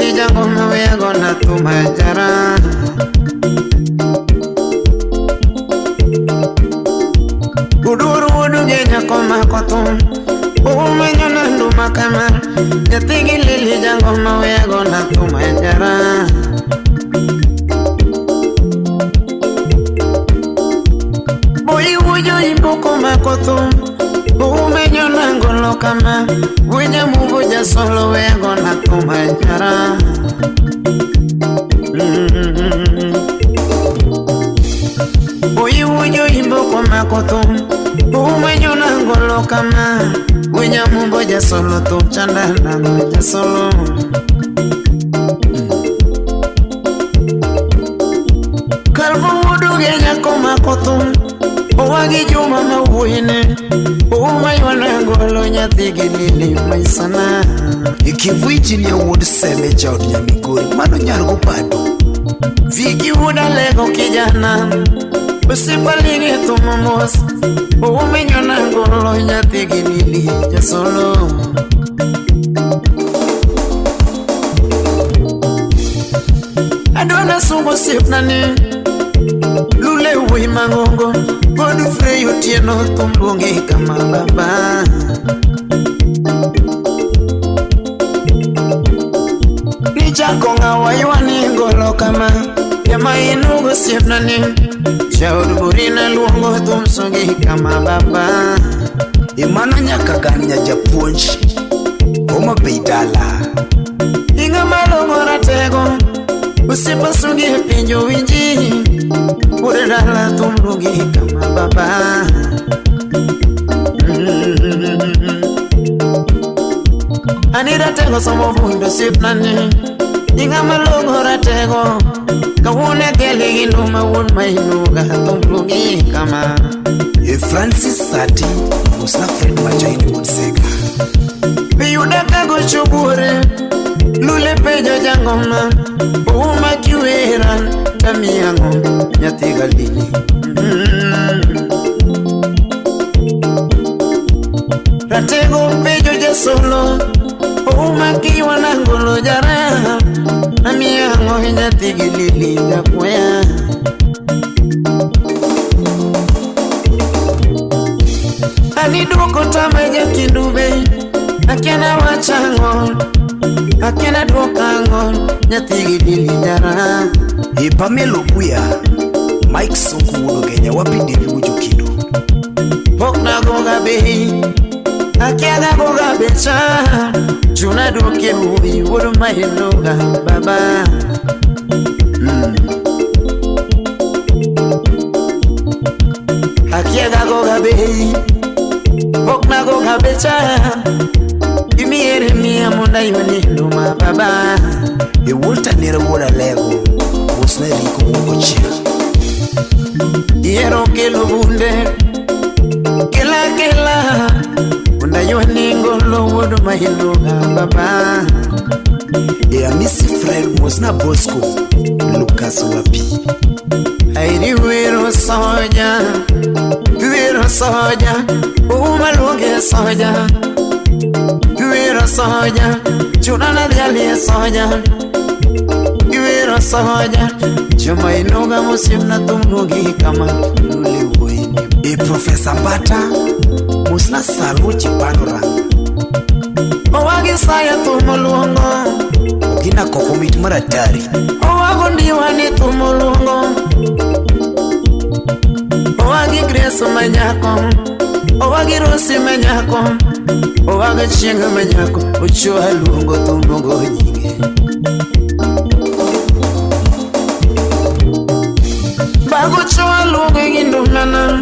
lili jangoma wego na tumajara. Uduru uduge nyako makotum. Umenyo na nduma kama. Nyathi gi lili jangoma wego na tumajara. Boy wujo imboko makotum. Umenyo na ngolo kama. Winya mubo jasolo wego na tumajara. Boy wujo imboko makotum. Umenyo na ngolo kama. Winya mubo jasolo tum chanda nango jasolo. Kalvo wuduge nyako makotum. Owagi juma mawuine. Uma ywana ngolo nyathi gi lili maisana. Ikivuiji ni wuod Seme jaod Nyamigori, mano nyar Gopado. Viki wuod Alego kijana. Osiepa linge thumo mos. Umenyo na ngolo nyathi gi lili jasolo. Adwana sungo osiepna ni. Lule wuoyi mang'ongo. Godfrey Otieno thum luonge kama baba. Nichako ng'awa ywani ngolo kama. Ema inugo osiepna ni. Jaod burina luongo thum sungi kama baba. Imano nyaka gan nya japuonj. Homa Bay dala. Ing'ama long'o ratego. Osiepa sungi e pinj owinji. Wuod dala thum luongi kama baba. Ani ratego somo bundo osiepna ni. Ing'ama long'o ratego. Kawuono kele gi nduma wuon mainuga thum luongi kama. E Francis Sati, mosna Fred Machaini wuod Sega. Iyuda kagocho buore. Lule penjo jangoma. Uma kiwera tamiang'o nyathi galili. Ratego penjo jasolo. Uma kiwana ngolo jara. Amiang'o nyathi gi lili jakwea. Ani duoko tama jakindube. Akiana wachang'o. Akiana duoko ang'o nyathi gi lili jara. E Pamela Obuya, Mike Sonko wuod Ogenya, wapi Devi wuod Kido. Pok nagoga bei. Akiaga goga becha. Chuna duoke wuoyi wuod mainuga baba. Akiaga goga bei. Pok nagoga becha. Imiere miya mondo aywane nduma baba. E Walter Nera wuod Alego, mosna Eriko wuod Ochieng. Yiero kelo bunde. Kela kela. Mondo aywane ngolo wuod mainuga baba. E Amisi Fred, mosna Bosco, Lucas Wapi. Airi wero soja. Wero soja. Uma luonge soja. Wero soja. Chuna na dhiali soja. Wero soja. Joma inuga mosiepna thum luongi kama. Lule wuoyi ni. E Professor Mbata, mosna Salu Chipano Rang. Owagi saya thum oluongo. Ogina koko mit mar atari. Owago ndiwa ni thum oluongo. Owagi Grace manyako. Owagi Rosi manyako. Owagi Chieng' manyako. Ochoa luongo thum luongo nyinge. Bago choa luongo gi ndumana.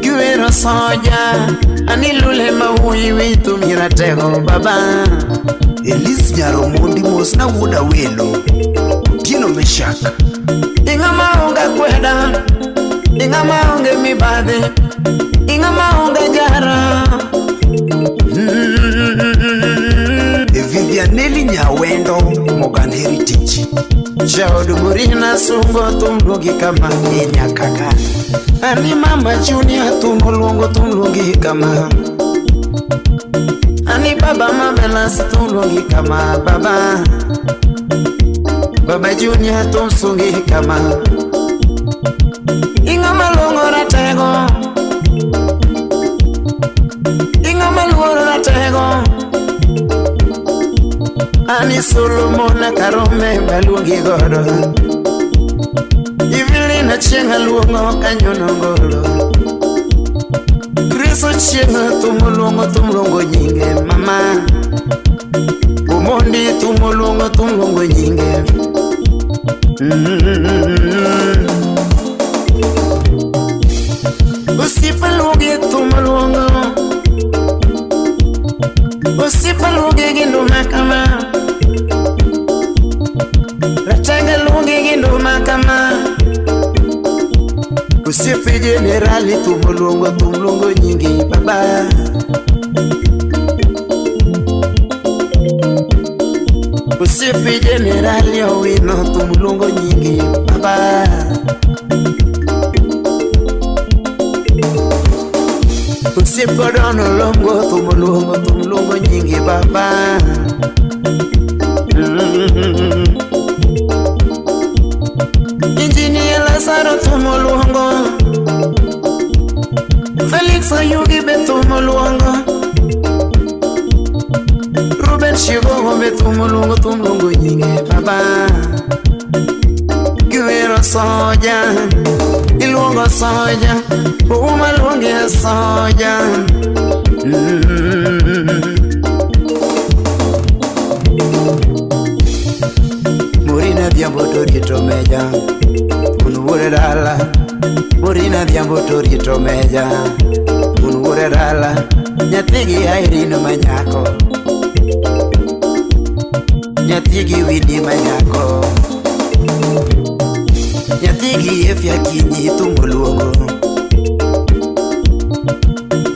Giwero soja. Ani lule mawuoyi wi thum iratego baba. Elis Nyaromondi, mosna wuod Awelo. Otieno Meshak. Ing'ama onge kweda. Ing'ama onge mibadhi. Ing'ama onge jara. E Vivianeli Nyawendo, Morgan Heritage. Jaod burina sungo thum luongi kama. E Nyakaga. Ani mama Junior thum luongo thum luongi kama. Ani baba Mavelas thum luongi kama baba. Baba Junior thum sungi kama. Ing'ama luongo ratego. Ing'ama luoro ratego. Ani Solomon Karome baluongi godo. Evelyn Achieng' aluongo kanyono ngolo. Chris Ochieng' thum luongo thum luongo nyinge mama. Omondi thum luongo thum luongo nyinge. Osiepa luongi thum luongo. Osiepa luongi gi nduma kama. Ratenge luongi gi nduma kama. Osiepe jenerali thum luongo nyingi baba. Osiepe jenerali Owino thum luongo nyingi baba. Osiepe Odono Longo thum luongo nyingi baba. Engineer Lazaro thum luongo. Felix Oyugi be thum luongo. Ruben Shigogo be thum luongo nyinge baba. Giwero soja, iluongo soja, Ouma luonge soja. Murina Dhiambo to rito meja, un wuore dala. Murina Dhiambo to rito meja, un wuore dala. Nyathigi Irene manyako, nyathigi Winnie manyako, nyathigi Efia Kinyi thum luongo,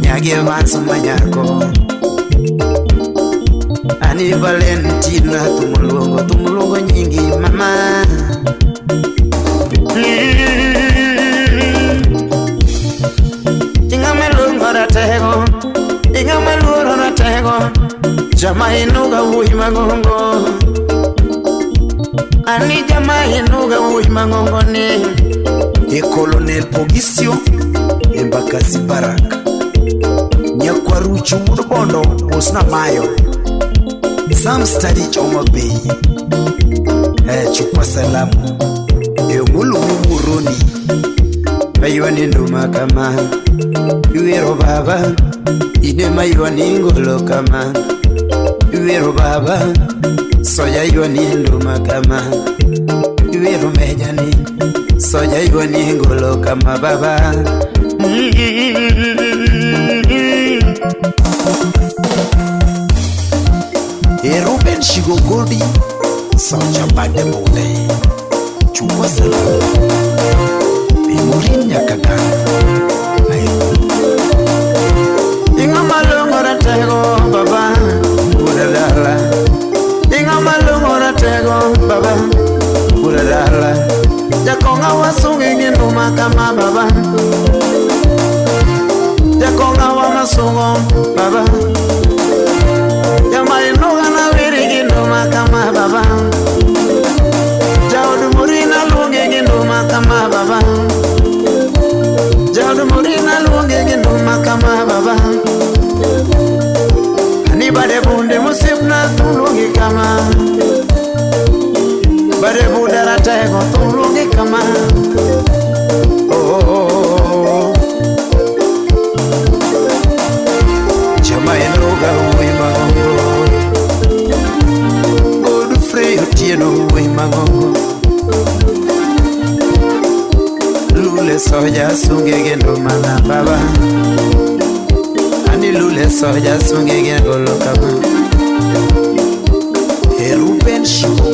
nyagi Evans manyako, Ani Valentina thum luongo nyingi mama. Ing'ama luongo ratego, ing'ama luoro ratego, jama inuga wuoyi mang'ongo. Ani jama inuga wuoyi mang'ongo ni. E Colonel Pogisio Embakasi Barak. Nyakwaruchu wuod Bondo Osna Mayo. Sam Study Choma Bay. Chukua salamu. E Omolo Muroni. Aywani nduma kama. Iwero baba. Ine maywani ngolo kama. Iwero baba. Soja ywani nduma kama. Iwero mejani. Soja ywani ngolo kama baba. E Ruben Shigogodi Soja Bade Bunde. Chukua salamu. E Murin Nyakaga. Ing'ama luongo ratego baba. Wuod dala. Ing'ama luongo ratego baba. Wuod dala. Jakong'a wasungi gi nduma kama baba. Jakong'a wa masungo baba. Jama inuga na wiri gi nduma kama baba. Jaod Murina luongi gi nduma kama baba. Jaod Murina luongi gi nduma kama baba. Ani bade bunde mosipna thum luongi kama. Bade bunde ratego thum luongi kama. Oh. Jama inuga wuoyi mang'ongo. Godfrey Otieno wuoyi mang'ongo. Lule soja sunge gi nduma na baba. Ani lule soja sunge gi ngolo kama. E Ruben Shigogodi.